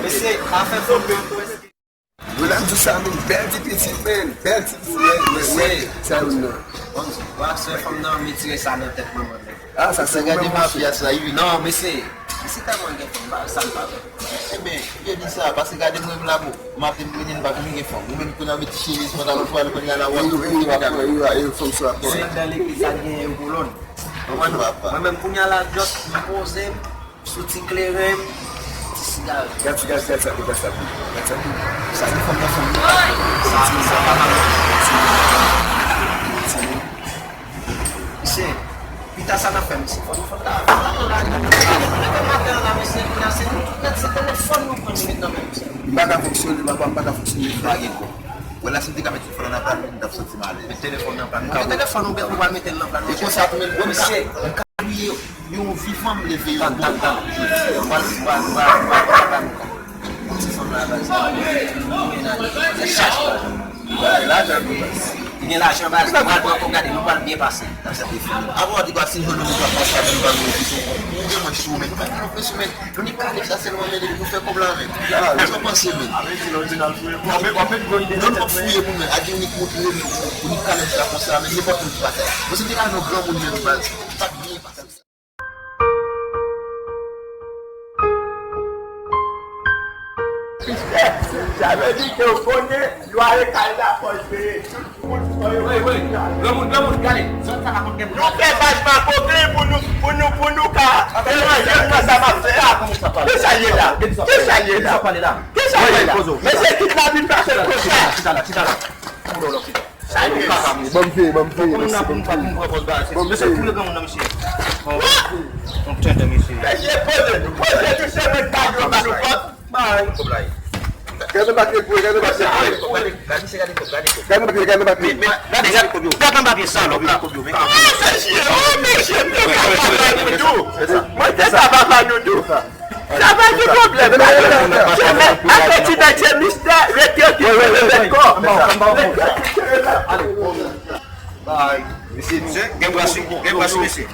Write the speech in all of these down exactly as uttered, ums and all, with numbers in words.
Mesye, afè fanm yo prèske. Yo la m di sa, men bèl ti pitit, men bèl ti boul, men, men, men, sa yo nan. Bon, w ap sè fanm nan, men tire sa nan tèt manman l. Ah, sa se gade mafya sa, wi. Non, mesye. Mesye tèlman gen fanm, sa l pa fè. Ebyen, yo di sa, paske gade mwen m la, bon. M ap vin vini, m pa vin gen fanm. Ou menm kounye a met ti chemiz, pantalon fwa, nou konn gade la, w ap vin vini, w ap vin. Yo, yo, fanm sa. Si nan legliz sa gen yo kolòn. Konprann? Mwen menm kounye a la, just m poze m. Sou ti kleren, ti sigarèt. Gad, gad, gad sa, gad sa, gad sa. Sa se fanm nan fanm nan. Sa, sa pa mal. Mesye, pita sa n ap fè, mesye. Fò nou fè ta. Leve maten an la, mesye, kounye a se nou tout nèt, se telefòn nou pran nou met nan men, mesye. M pa ka fonksyone, papa, m pa ka fonksyone. Pa gen kò. Wè la, si m te ka met telefòn nan plan, m t ap santi m alèz. Met telefòn nan plan. Mete telefòn ou, ou pral mete l nan plan. E konsa tou menm, mesye, m ka kriye. Yon vivan m leve yon bon tan. Ou pral, ou pral, ou pral, ou pral, ou pral ban nou kòb. Ti fanm la, baz, se chaj, baz. Li gen lajan, baz. Li gen lajan, baz. Nou pral pran kòb, gade, nou pral byen pase. Avan w di baz, si nou jwenn yon moun k ap pase avè nou, baz, nou gen mwen sou men. Nou pa gen mwen sou men. Nou ni kale sa sèlman, men depi nou fè kòb la, men. Sa w panse, men? Non, nou fouye moun, men. Adi, ou ni, ou ni kale sa konsa, men nenpòt moun ki pase. Bon, si te ka yon granmoun, men, baz. Sa byen pase. Sa vle di ke w konnen lwa e kay la fò l peye. Tout moun fò yo. Wi, wi. Granmoun, granmoun, gade. Zòn sa pa konn gen moun. Nou fè baz makoke pou nou, pou nou, pou nou ka manje nan sa m ap fè a. Kisa l ye la? Kisa l ye la? Kisa l ye la? Mesye kidnapin pa fèt konsa. Chita la, chita la. Sa yo kaka, mesye. Ban m fè, ban m fè, mesye, ban m fè. Ban m fè. Mesye, tou le granmoun nan, mesye. Yon tenten, mesye. Mesye, poze, poze tou semen pa yo ba nou kòb. Bay. Gade nan papye pou, gade nan papye pou. Gade, mesye, gade kòb, gade kòb. Gade nan papye, gade nan papye. Gade, gade, gade nan papye, salòp la. Oh, mesye, oh, mesye, mesye, papa nou tou. Mwen te sa, papa nou tou. Sa pa gen pwoblèm. Apre ti nèg se mistè, rete okipe de bèt kò. Mesye, gen bra sou, gen bra sou mesye.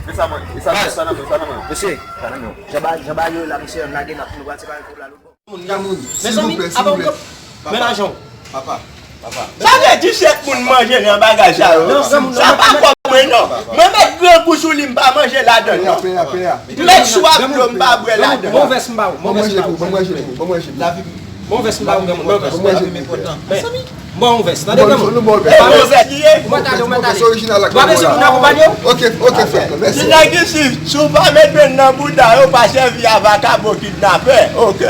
Mesye, jan ba, jan ba yo la, mesye, n lage n ap nou pral se pa yon kòb la lòt bò. Mezanmi, apa w men lajan w. Papa, papa. Sa vle di chèk moun manje nan bagay sa yo. Sa pa kòb mwen non. Mwen met grangou sou li, m pa manje ladan non. Met swaf dlo, m pa bwè ladan. Bon vès m ba ou, bon vès m ba ou. Bon vès m ba ou, granmoun, bon vès. Bon vès m ba ou, granmoun. Bon vès, tande granmoun. Bon vès li ye. Ou mèt ale, ou mèt ale. Ou pa bezwen moun akonpanye w? Ok, ok, frè, mèsi. Ti nèg isi, si w pa met grenn nan bouda yo, pa sèvi a vakabon kidnapè. Ok.